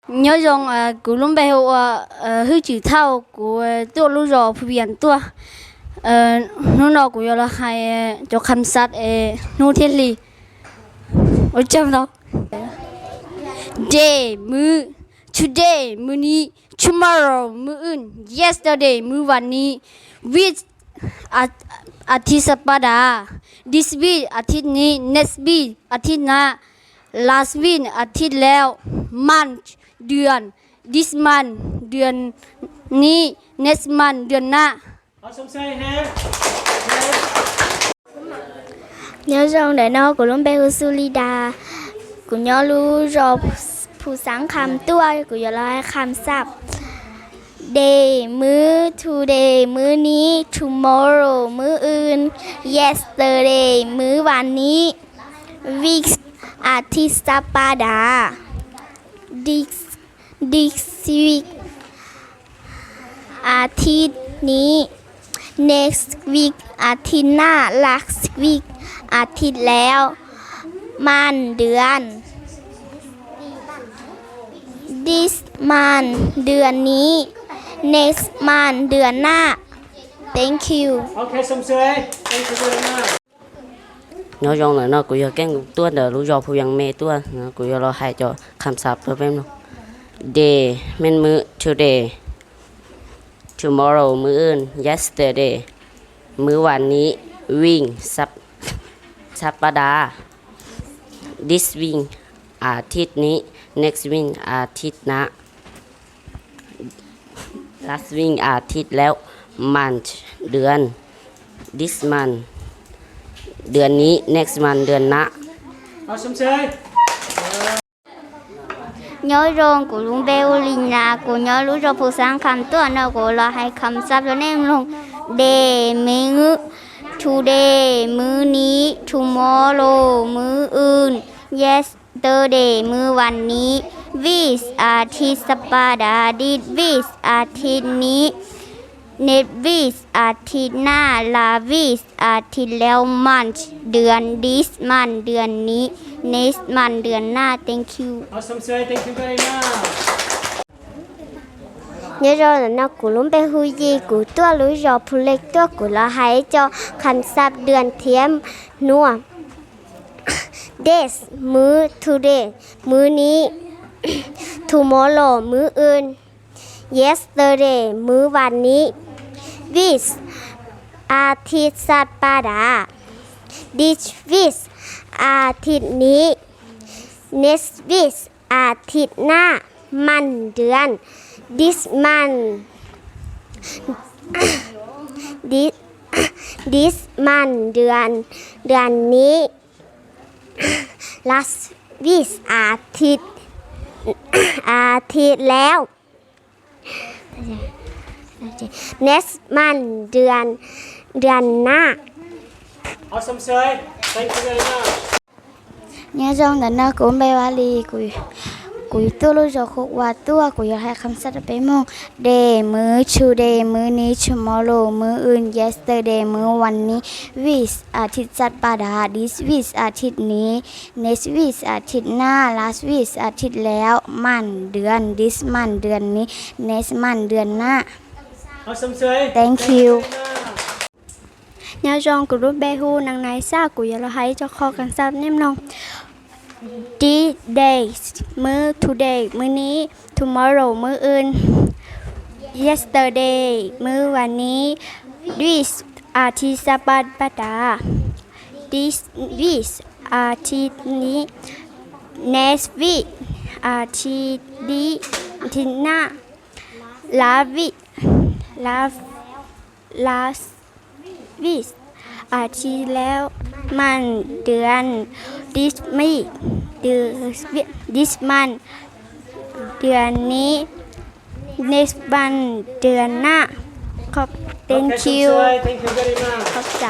Nyob zoo, kuv lub npe hu ua Hwj Tswm Thauj, kuv tuaj lub zos Phu Vias tuaj. Hnub no kuv yuav los hais cov kham xav es hnub thiab hli. Ua tsaug ntau. Day, มื้อ, today, มื้อนี้, tomorrow, มื้ออื่น, yesterday, มื้อวานนี้, week, อาทิตย์สัปดาห์, this week, อาทิตย์นี้, next week, อาทิตย์หน้า, last week, อาทิตย์แล้ว, month, เดือน, this month, เดือนนี้, next month, เดือนหน้า. Nyob zoo, ntawm no kuv lub npe hu Xu Li Das, kuv nyob lub zos Phu Xav Kham tuaj, kuv yuav los hais kham xav. Day, มื้อ, today, มื้อนี้, tomorrow, มื้ออื่น, yesterday, มื้อวานนี้, week, อาทิตย์สัปดาห์, this, this week, อาทิตย์นี้, next week, อาทิตย์หน้า, last week, อาทิตย์แล้ว, month, เดือน, this month, เดือนนี้, next month, เดือนหน้า. Thank you. Nyob zoo, ntawm no kuv yog Keeb, kuv tuaj ntawm lub zos Phu Vias Me tuaj, kuv yuav los hais cov kham xav rau peb mloog. Day, แม่นมื้อ, today, tomorrow, มื้ออื่น, yesterday, มื้อวานนี้, week, สัปดาห์, this week, อาทิตย์นี้, next week, อาทิตย์หน้า, last week, อาทิตย์แล้ว, month, เดือน, this month, เดือนนี้, next month, เดือนหน้า. Nyob zoo, kuv lub npe hu Li Nas, kuv nyob lub zos Phu Xav Kham tuaj, no kuv los hais kham xav rau nej mloog. Day, มื้อ, today, มื้อนี้, tomorrow, มื้ออื่น, yesterday, มื้อวานนี้, week, อาทิตย์สัปดาห์, this week, อาทิตย์นี้, next week, อาทิตย์หน้า, last week, อาทิตย์แล้ว, month, เดือน, this month, เดือนนี้, next month, เดือนหน้า. Thank you. Nyob zoo, ntawm no kuv lub npe hu Yis, kuv tuaj lub zos Phu Leej tuaj, kuv los hais ib co kham xav เดือน thiab เดือน no. Days, มื้อ, today, มื้อนี้, tomorrow, มื้ออื่น, yesterday, มื้อวานนี้, weeks, อาทิตย์, สัปดาห์, this week, อาทิตย์นี้, next week, อาทิตย์หน้า, month, เดือน, this month, this, this month, เดือน, เดือนนี้, last week, อาทิตย์, อาทิตย์แล้ว, next month, เดือน, เดือนหน้า. Nyob zoo, ntawm no kuv npe Vaj Lis, kuv tuaj lub zos Khuv Ua tuaj, kuv yuav hais kham xav rau peb mloog. Day, มื้อ, today, มื้อนี้, tomorrow, มื้ออื่น, yesterday, มื้อวานนี้, weeks, อาทิตย์, สัปดาห์, this week, อาทิตย์นี้, next week, อาทิตย์หน้า, last week, อาทิตย์แล้ว, month, เดือน, this month, เดือนนี้, next month, เดือนหน้า. Thank you. Nyob zoo, kuv lub npe hu Nees Nais Xaj, kuv yuav los hais ib co qho kham xav rau nej mloog. These days, มื้อ, today, มื้อนี้, tomorrow, มื้ออื่น, yesterday, มื้อวานนี้, weeks, อาทิตย์, สัปดาห์, this week, อาทิตย์นี้, next week, อาทิตย์นี้, อาทิตย์หน้า, last week, last, last week, อาทิตย์แล้ว, month, เดือน, this week, this month, เดือนนี้, next month, เดือนหน้า. ขอบ, thank you. ขอบใจ.